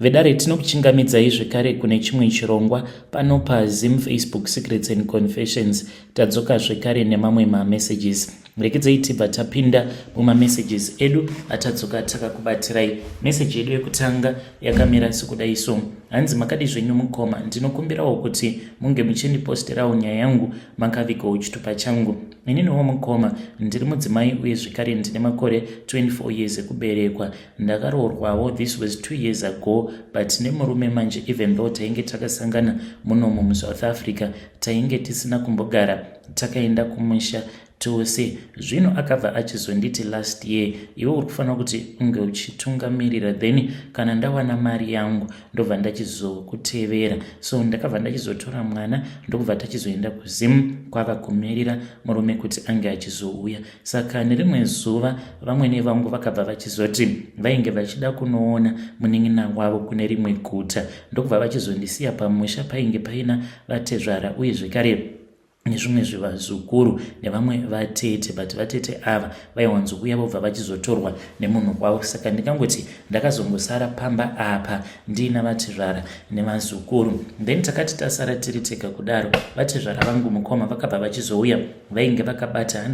Vedare tinokuchingamidzai zvekare kune chimwe chirongwa pano paZim Facebook Secrets and Confessions. Tadzoka zvekare nemamwe mamessages. Rekedzai tibva tapinda mumamessages edu atadzoka takakubatirai. Message yedu yekutanga yakamira sekudai so. Hanzi makadi zvenyu mukoma, ndinokumbirawo kuti munge muchindiposterawo nyaya yangu makavigawo chitupa changu. Ininiwo mukoma ndiri mudzimai uye zvekare ndine makore 24 years ekuberekwa. Ndakaroorwawo this was 2 years ago but nemurume manje even though tainge takasangana munomu muSouth Africa tainge tisina kumbogara takaenda kumusha tose. Zvino akabva achizonditi last year iwe uri kufanira kuti unge uchitungamirira then kana ndawana mari yangu ndobva ndachizokutevera. So ndakabva ndachizotora mwana ndokubva tachizoenda kuZim kwava kumirira murume kuti ange achizouya. Saka nerimwe zuva vamwene vangu vakabva vachizoti vainge vachida kunoona munin'ina wavo kune rimwe guta ndokubva vachizondisiya pamusha painge paina vatezvara uye zvekare nezvimwe zvivazukuru nevamwe vatete but vatete ava vaiwanzokuuya vobva vachizotorwa nemunhu kwavo saka ndingangoti ndakazongosara pamba apa ndiina vatezvara nevazukuru. Then takati tasara tiri tega kudaro vatezvara vangu mukoma vakabva vachizouya vainge vakabata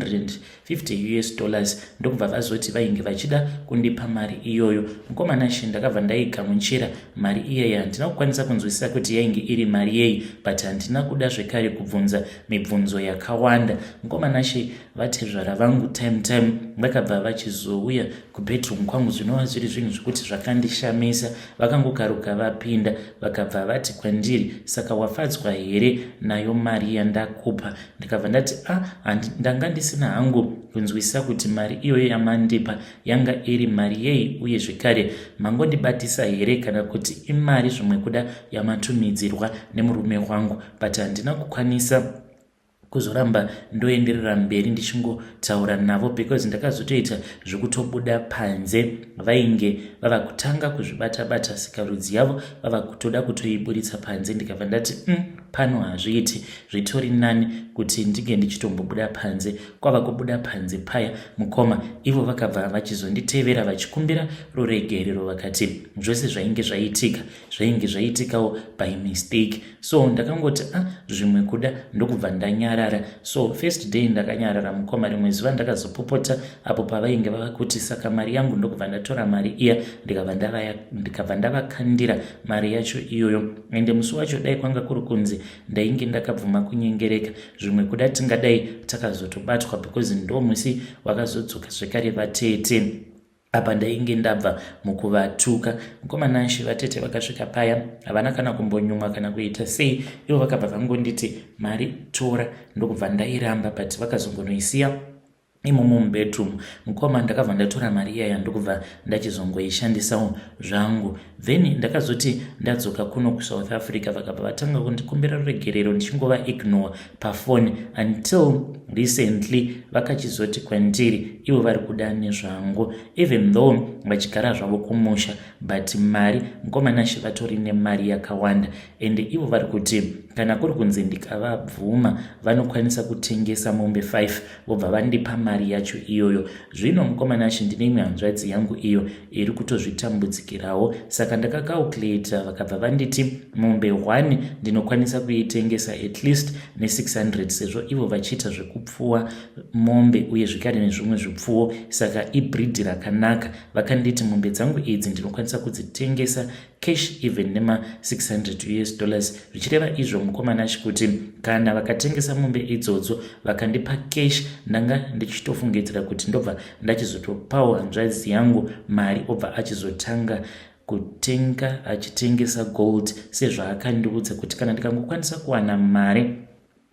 150 us dollars ndokubva vazoti vainge vachida kundipa mari iyoyo. Mukoma Nashe ndakabva ndaigamuchira mari iyeye handina kukwanisa kunzwisisa kuti yainge iri mari yei but handina kuda zvekare kubvunza mibvunzo yakawanda. Mukoma Nashe vatezvara vangu time time vakabva vachizouya kubedroom kwangu zvinova zviri zvinhu zvekuti zvakandishamisa. Vakangokaruka vapinda vakabva vati kwandiri saka wafadzwa here nayo mari yandakupa ndikabva ndati a ah, ndanga ndisina hangu kunzwisisa kuti mari iyoyo yamandipa yanga iri mari yei uye zvekare mangondibatisa here kana kuti imari zvimwe kuda yamatumidzirwa nemurume wangu but handina kukwanisa kuzoramba ndoenderera mberi ndichingotaura navo because ndakazotoita zvekutobuda panze vainge vava kutanga kuzvibata bata sikarudzi yavo vava kutoda kutoiburitsa panze ndikabva ndati pano hazviiti zvitori nani kuti ndinge ndichitombobuda panze kwava kubuda panze paya mukoma ivo vakabva vachizonditevera vachikumbira ruregerero vakati zvose zvainge zvaitika zvainge zvaitikawo by mistake so ndakangoti ah zvimwe kuda ndokubva ndanyarara so first day ndakanyarara mukoma rimwe zuva ndakazopopota apo pavainge vava kuti saka mari yangu ndokubva ndatora mari iya ndikabva ndavakandira mari yacho iyoyo ende musi wacho dai kwanga kuri kunzi ndainge ndakabvuma kunyengereka zvimwe kuda tingadai takazotobatwa because ndo musi wakazodzoka zvekare vatete apa ndainge ndabva mukuvatuka mukoma Nashe vatete vakasvika paya havana kana kumbonyumwa kana kuita sei ivo vakabva vangonditi mari tora ndokubva ndairamba but vakazongonoisiya imomo mubedroom mukoma ndakabva ndatora mari iyaya ndokubva ndachizongoishandisawo zvangu then ndakazoti ndadzoka kuno kusouth africa vakabva vatanga kundikumbira ruregerero ndichingova ignore pafoni until recently vakachizoti kwandiri ivo vari kuda nezvangu even though vachigara zvavo kumusha but mari mukoma Nashe vatori nemari yakawanda ende ivo vari kuti kana kuri kunzi ndikavabvuma vanokwanisa kutengesa mombe 5 vobva vandipa mari yacho iyoyo zvino mukoma Nashe ndine imwe hanzvadzi yangu iyo iri kutozvitambudzikirawo saka ndakacalculata vakabva vanditi mombe 1 ndinokwanisa kuitengesa at least ne600 sezvo ivo vachiita zvekupfuwa mombe uye zvekare nezvimwe zvipfuwo saka ibreed rakanaka vakanditi mombe dzangu idzi ndinokwanisa kudzitengesa cash even nema 600 us dollars zvichireva izvo mukoma Nashe kuti kana vakatengesa mombe idzodzo vakandipa cash ndanga ndichitofungidzira kuti ndobva ndachizotopawo hanzvadzi yangu mari obva achizotanga kutenga achitengesa gold sezvaakandiudza kuti kana ndikangokwanisa kuwana mari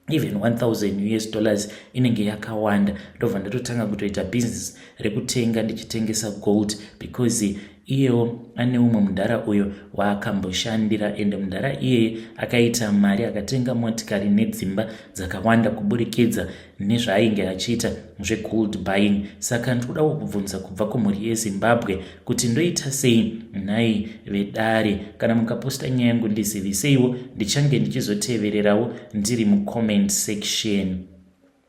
even 1000 us dollars inenge yakawanda ndobva ndatotanga kutoita business rekutenga ndichitengesa gold because iyewo ane umwe mudhara uyo waakamboshandira ende mudhara iyeye akaita mari akatenga motikari nedzimba dzakawanda kuburikidza nezvaainge achiita zvegold buying saka ndikudawo kubvunza kubva kumhuri yezimbabwe kuti ndoita sei nhai vedare kana mukaposta nyaya yangu ndiziviseiwo ndichange ndichizotevererawo ndiri mucomment section.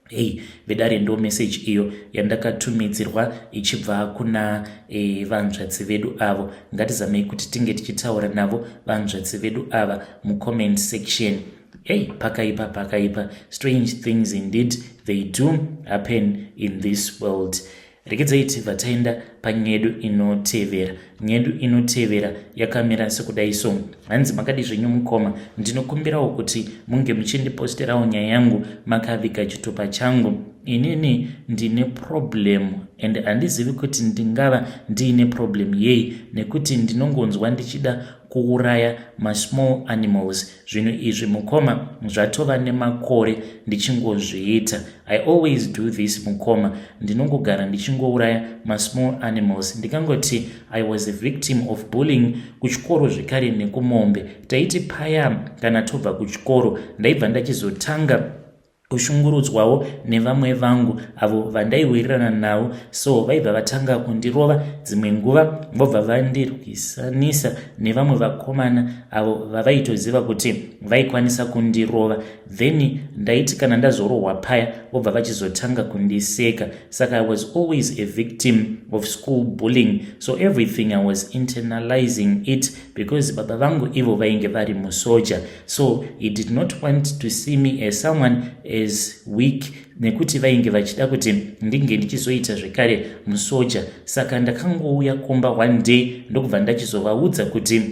Hey, vedare ndo message iyo yandakatumidzirwa ichibva kuna e, vanzvadzi vedu avo. Ngatizamei kuti tinge tichitaura navo vanzvadzi vedu ava mucomment section. Hey, pakaipa pakaipa. Strange things indeed they do happen in this world. Regedzai tibva taenda panyedu inotevera. Nyedu inotevera yakamira sekudai so. Hanzi makadi zvenyu mukoma, ndinokumbirawo kuti munge muchindiposterawo nyaya yangu makaviga chitupa changu. Inini ndine problem and handizivi kuti ndingava ndiine problem yei nekuti ndinongonzwa ndichida kuuraya masmall animals. Zvinhu izvi mukoma zvatova nemakore ndichingozviita. I always do this mukoma, ndinongogara ndichingouraya masmall animals. Ndikangoti I was a victim of bullying kuchikoro zvekare nekumombe. Taiti paya kana tobva kuchikoro ndaibva ndachizotanga kushungurudzwawo nevamwe vangu avo vandaiwirirana navo, so vaibva vatanga kundirova dzimwe nguva vobva vandirwisanisa nevamwe vakomana avo vavaitoziva kuti vaikwanisa kundirova. Then ndaiti kana ndazorohwa paya vobva vachizotanga kundiseka. Saka I was always a victim of school bullying, so everything I was internalizing it because baba vangu ivo vainge vari musoja, so he did not want to see me as someone as weak nekuti vainge vachida kuti ndinge ndichizoita zvekare musoja. Saka ndakangouya kumba one day ndokubva ndachizovaudza kuti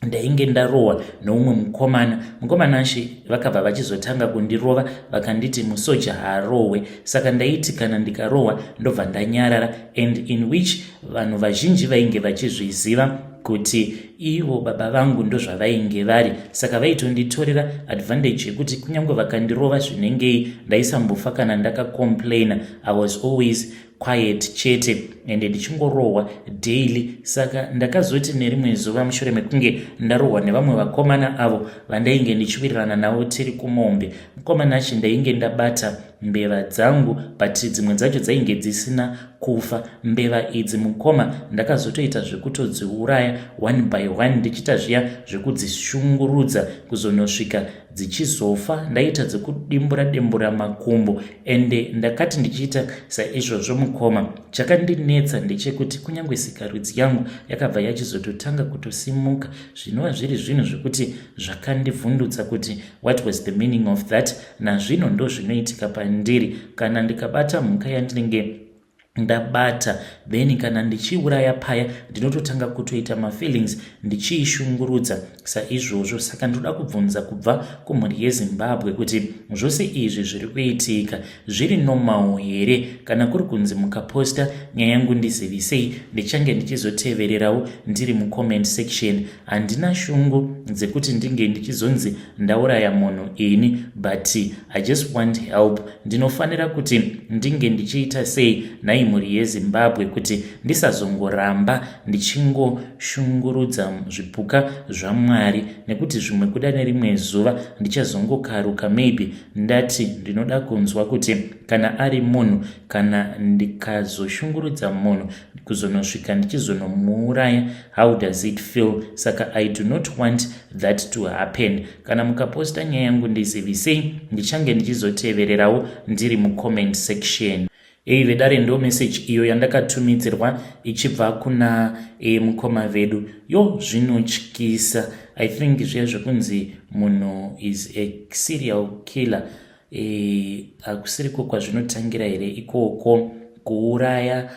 ndainge ndarohwa noumwe mukomana. Mukomana ashe vakabva vachizotanga kundirova, vakanditi musoja haarohwe. Saka ndaiti kana ndikarohwa ndobva ndanyarara, and in which vanhu vazhinji vainge vachizviziva kuti ivo baba vangu ndozvavainge vari. Saka vaitonditorera advantage yekuti kunyange vakandirova zvinengei ndaisambofa kana ndakacomplaina. I was always quiet chete ende ndichingorohwa daily. Saka ndakazoti nerimwe zuva mushure mekunge ndarohwa nevamwe vakomana avo vandainge ndichiwirirana navo tiri kumombe, mukomana achi ndainge ndabata mbeva dzangu, but dzimwe dzacho dzainge dzisina kufa. Mbeva idzi mukoma ndakazotoita zvekutodziuraya one by one, ndichiita zviya zvekudzishungurudza kuzonosvika dzichizofa. Ndaita dzekudimbura dimbura makumbo, ende ndakati ndichiita saizvozvo mukoma, chakandinetsa ndechekuti kunyange sikarudzi yangu yakabva yachizototanga kutosimuka, zvinova zviri zvinhu zvekuti zvakandivhundutsa kuti what was the meaning of that. Nazvino ndo zvinoitika pandiri kana ndikabata mhuka yandinenge ndabata, then kana ndichiuraya paya ndinototanga kutoita mafeelings ndichiishungurudza saizvozvo. Saka ndinoda kubvunza kubva kumhuri yeZimbabwe kuti zvose izvi zviri kuitika zviri normal here? Kana kuri kunzi mukaposta nyaya yangu ndizivisei, ndichange ndichizotevererawo ndiri mucomment section. Handina shungu dzekuti ndinge ndichizonzi ndauraya munhu ini, but I just want help. Ndinofanira kuti ndinge ndichiita sei nhai mhuri yeZimbabwe kuti ndisazongoramba ndichingoshungurudza zvipuka zvaMwari, nekuti zvimwe kuda nerimwe zuva ndichazongokaruka maybe ndati ndinoda kunzwa kuti kana ari munhu, kana ndikazoshungurudza munhu kuzonosvika ndichizonomuuraya, how does it feel? Saka I do not want that to happen. Kana mukaposta nyaya yangu ndizivisei, ndichange ndichizotevererawo ndiri mucomment section. Ei vedare, ndo message iyo yandakatumidzirwa ichibva kuna mukoma vedu. Yo, zvinotyisa. I think zviya zvekunzi munhu is a serial killer, hakusiriko kwazvinotangira here ikoko, kuuraya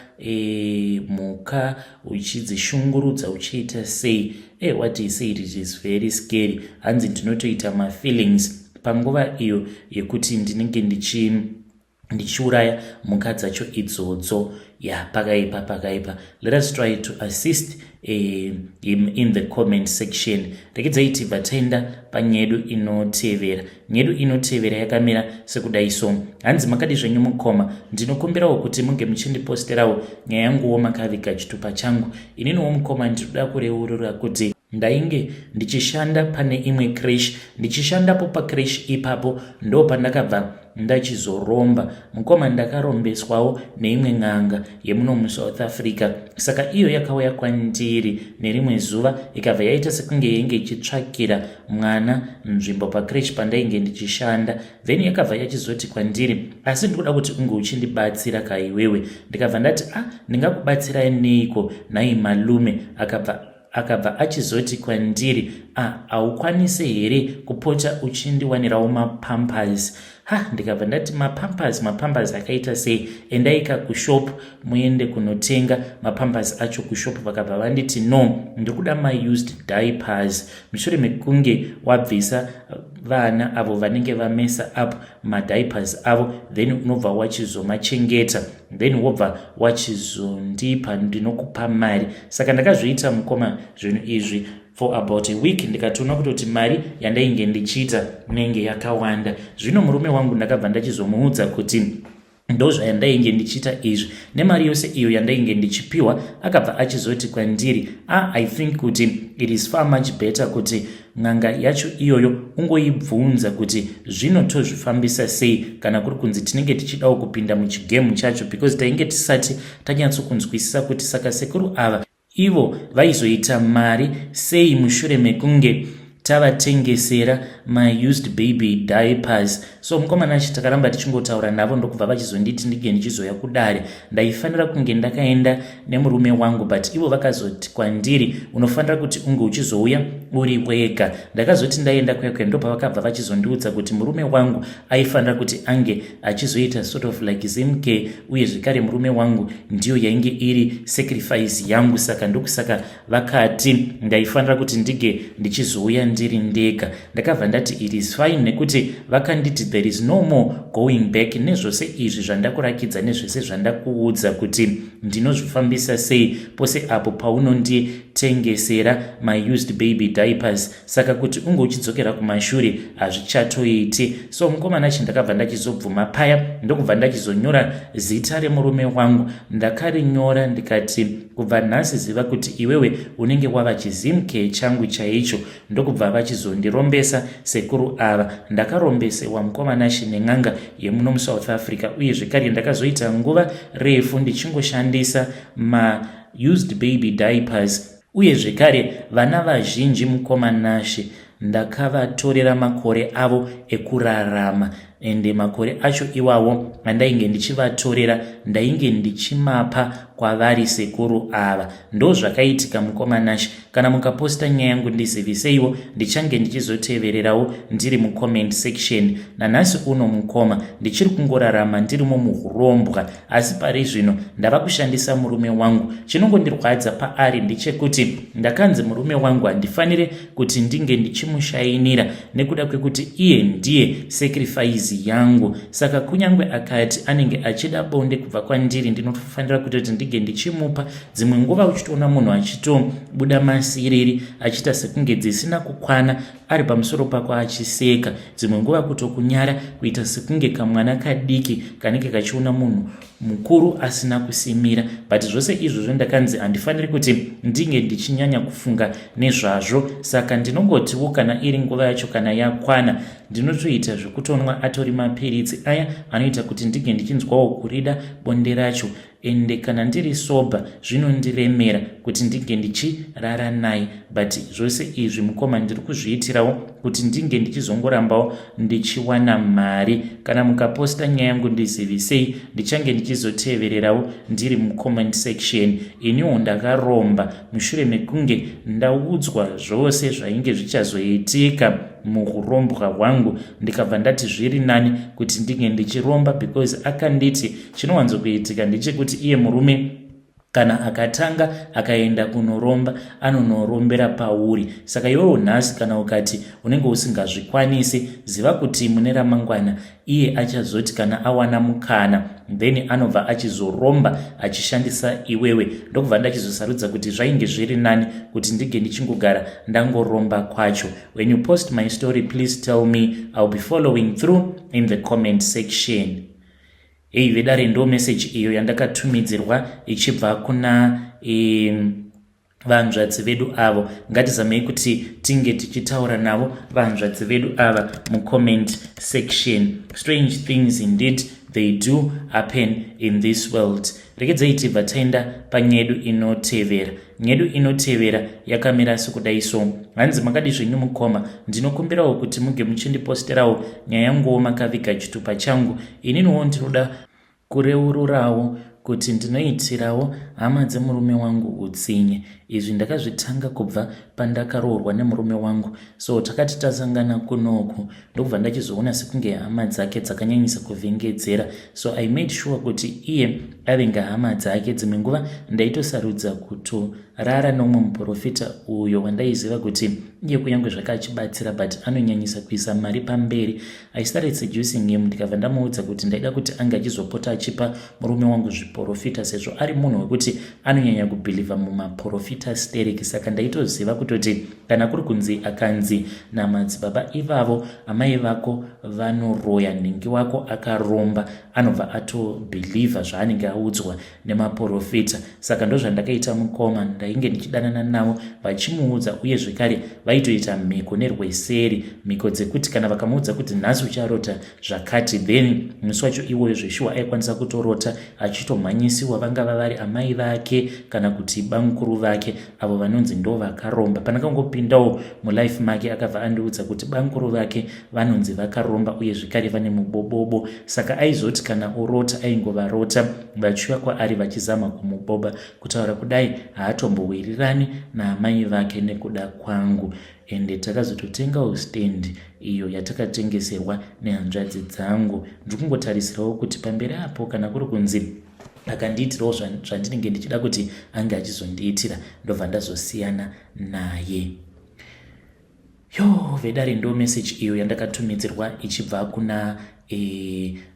mhuka uchidzishungurudza uchiita sei? What he said, it is very scary. Hanzi ndinotoita mafeelings panguva iyo yekuti ndinenge ndichiuraya mhuka dzacho idzodzo. Ya, pakaipa pakaipa. Let us try to assist him in the comment section. Rekedzai tibva taenda panyedu inotevera. Nyedu inotevera yakamira sekudai so. Hanzi makadi zvenyu mukoma, ndinokumbirawo kuti munge muchindiposterawo nyaya yanguwo makaviga chitupa changu. Ininiwo mukoma ndinoda kureurura kuti ndainge ndichishanda pane imwe creche. Ndichishandapo pacreche ipapo ndo pandakabva Ndachizoromba mukoma, ndakarombeswawo neimwe n'anga yemuno muSouth Africa. Saka iyo yakauya kwandiri nerimwe zuva, ikabva yaita sekunge yainge ichitsvakira mwana nzvimbo pacreche pandainge ndichishanda. Then yakabva yachizoti kwandiri, "Asi ndikuda kuti unge uchindibatsira kaiwewe." Ndikabva ndati, "A ah, ndingakubatsirai neiko nhai malume?" Akabva achizoti kwandiri, "A haukwanisi here kupota uchindiwanirawo mapampers?" Ha, ndikabva ndati, "Mapampers? Mapampers akaita sei? Endaika kushop muende kunotenga mapampers acho kushop." Vakabva vanditi, "No, ndiri maused diapers. Mushure mekunge wabvisa vana avo vanenge vamesa up madiapers avo, then unobva wachizomachengeta, then wobva wachizondipa, ndinokupa mari." Saka ndakazviita mukoma zvinhu izvi for about a week, ndikatoona kutoti mari yandainge ndichiita inenge yakawanda. Zvino murume wangu ndakabva ndachizomuudza kuti ndo zvayandainge ndichiita izvi nemari yose iyo yandainge ndichipiwa. Akabva achizoti kwandiri, "Ah, I think kuti it is far much better kuti n'anga yacho iyoyo ungoibvunza kuti zvinotozvifambisa sei, kana kuri kunzi tinenge tichidawo kupinda muchigame chacho," because tainge tisati tanyatsokunzwisisa kuti saka sekuru ava ivo vaizoita mari sei mushure mekunge tavatengesera maused baby diapers. So mukomana achi takaramba tichingotaura navo, ndokubva vachizonditi ndinge ndichizoya kudare. Ndaifanira kunge ndakaenda nemurume wangu, but ivo vakazoti kwandiri, "Unofanira kuti unge uchizouya uri wega." Ndakazoti ndaenda kuya, ndopavakabva vachizondiudza kuti murume wangu aifanira kuti ange achizoita sort of like Zimcare, uye zvekare murume wangu ndiyo yainge iri sacrifice yangu. Saka ndokusaka vakati ndaifanira kuti ndinge ndichizouya ndiri ndega. Ndakabva ndati it is fine, nekuti vakanditi there is no more going back nezvose izvi zvandakurakidza, nezvese zvandakuudza kuti ndinozvifambisa sei pose apo paunonditengesera maused baby diapers. Saka kuti unge uchidzokera kumashure hazvichatoiti. So mukomana chi ndakabva ndachizobvuma paya, ndokubva ndachizonyora zita remurume wangu. Ndakarinyora ndikati, "Kubva nhasi ziva kuti iwewe unenge wava chiZimcare changu chaicho." Ndokubva vachizondirombesa sekuru ava. Ndakarombesewa mukomanashi nen'anga yemuno muSouth Africa, uye zvekare ndakazoita nguva refu ndichingoshandisa maused baby diapers. Uye zvekare vana vazhinji mukomanashi ndakavatorera makore avo ekurarama, ende makore acho iwawo andainge ndichivatorera ndainge ndichimapa kwavari sekuru ava. Ndo zvakaitika mukomanashi. Kana mukaposta nyaya yangu ndiziviseiwo, ndichange ndichizotevererawo ndiri mucomment section. Nanhasi uno mukoma ndichiri kungorarama ndirimo muurombwa, asi pari zvino ndava kushandisa murume wangu. Chinongondirwadza paari ndechekuti ndakanzi murume wangu handifanire kuti ndinge ndichimushayinira nekuda kwekuti iye ndiye sacrifice yangu. Saka kunyange akati anenge achida bonde kubva kwandiri, ndinofanira kutoti ndinge ndichimupa. Dzimwe nguva uchitoona munhu achitobuda masiriri, achiita sekunge dzisina kukwana, ari pamusoro pako achiseka. Dzimwe nguva kutokunyara, kuita sekunge kamwana kadiki kanenge kachiona munhu mukuru asina kusimira. But zvose izvozvo ndakanzi handifaniri kuti ndinge ndichinyanya kufunga nezvazvo. Saka ndinongotiwo kana iri nguva yacho, kana yakwana, ndinotoita zvekutonwa atori mapiritsi aya anoita kuti ndinge ndichinzwawo kurida bonde racho. Ende kana ndiri sober zvinondiremera kuti ndinge ndichirara naye. But zvose izvi mukoma ndiri kuzviitirawo kuti ndinge ndichizongorambawo ndichiwana mari. Kana mukaposta nyaya yangu ndizivisei, ndichange ndichizotevererawo ndiri mucomment section. Iniwo ndakaromba mushure mekunge ndaudzwa zvose zvainge zvichazoitika muurombwa hwangu, ndikabva ndati zviri nani kuti ndinge ndichiromba, because akanditi chinowanzokuitika ndechekuti iye murume kana akatanga akaenda kunoromba, anonorombera pauri. Saka iwewo nhasi kana ukati unenge usingazvikwanisi, ziva kuti mune ramangwana iye achazoti kana awana mukana, then anobva achizoromba achishandisa iwewe. Ndokubva ndachizosarudza kuti zvainge zviri nani kuti ndinge ndichingogara ndangoromba kwacho. When you post my story, please tell me. I'll be following through in the comment section. Ei vedare, ndo message iyo yandakatumidzirwa ichibva kuna Vanzvadzi vedu avo, ngatizamei kuti tinge tichitaura navo vanzvadzi vedu ava mucomment section. Strange things indeed, they do happen in this world. Regedzai tibva taenda panyedu inotevera. Nyedu inotevera yakamira sekudai so. Hanzi, "Makadi zvenyu mukoma? Ndinokumbirawo kuti muge muchindiposterawo nyaya yanguwo. Makaviga chitupa changu. Ininiwo ndinoda kureururawo kuti ndinoitirawo hama dzemurume wangu utsinye. Izvi ndakazvitanga kubva pandakaroorwa nemurume wangu. So takati tasangana kunoku, ndokubva ndachizoona sekunge hama dzake dzakanyanyisa kuvhengedzera. So I made sure kuti iye avenga hama dzake. Dzimwe nguva ndaitosarudza kutorara neumwe muprofita uyo wandaiziva kuti iye kunyange zvake achibatsira, but anonyanyisa kuisa mari pamberi. I started seducing him, ndikabva ndamuudza kuti ndaida kuti ange achizopota achipa murume wangu zviprofita, sezvo ari munhu wekuti anonyanya kubhilivha mumaprofita stereki. Saka ndaitoziva kutoti kana kuri kunzi akanzi namadzibaba ivavo, 'Amai vako vanoroya, nhingi wako akaromba,' anobva atobhilivha zvaanenge audzwa nemaprofita. Saka ndozvandakaita mukoma. Ndainge ndichidanana navo vachimuudza, uye zvekare vaitoita mhiko nerweseri, mhiko dzekuti kana vakamuudza kuti nhasi ucharota zvakati, then musi wacho iwoyo zveshuwa aikwanisa kutorota achitomhanyisiwa, vangava vari amai vake kana kuti bamukuru vake, avo vanonzi ndo vakaromba. Pandakangopindawo mulife make, akabva andiudza kuti bamukuru vake vanonzi vakaromba, uye zvekare vane mubobobo. Saka aizoti kana orota, aingovarota vachiuya kwaari vachizama kumuboba. Kutaura kudai, haatombowirirani naamai vake nekuda kwangu. Ende takazototengawo stand iyo yatakatengeserwa nehanzvadzi dzangu. Ndiri kungotarisirawo kuti pamberi apo, kana kuri kunzi akandiitirawo zvandinenge ndichida kuti ange achizondiitira, ndobva ndazosiyana naye." Yo vedare, ndo meseji iyo yandakatumidzirwa ichibva kuna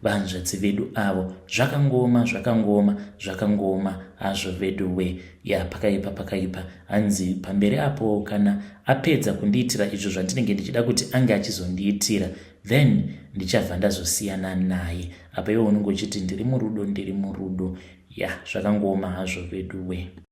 vanzvadzi vedu avo. Zvakangoma, zvakangoma, zvakangoma hazvo vedu we. Ya, pakaipa, pakaipa. Hanzi pamberi apo, kana apedza kundiitira izvo zvandinenge ndichida kuti ange achizondiitira, then ndichabva ndazosiyana naye. Apa iwe unenge uchiti, "Ndiri murudo, ndiri murudo." Ya, zvakangoma hazvo vedu we.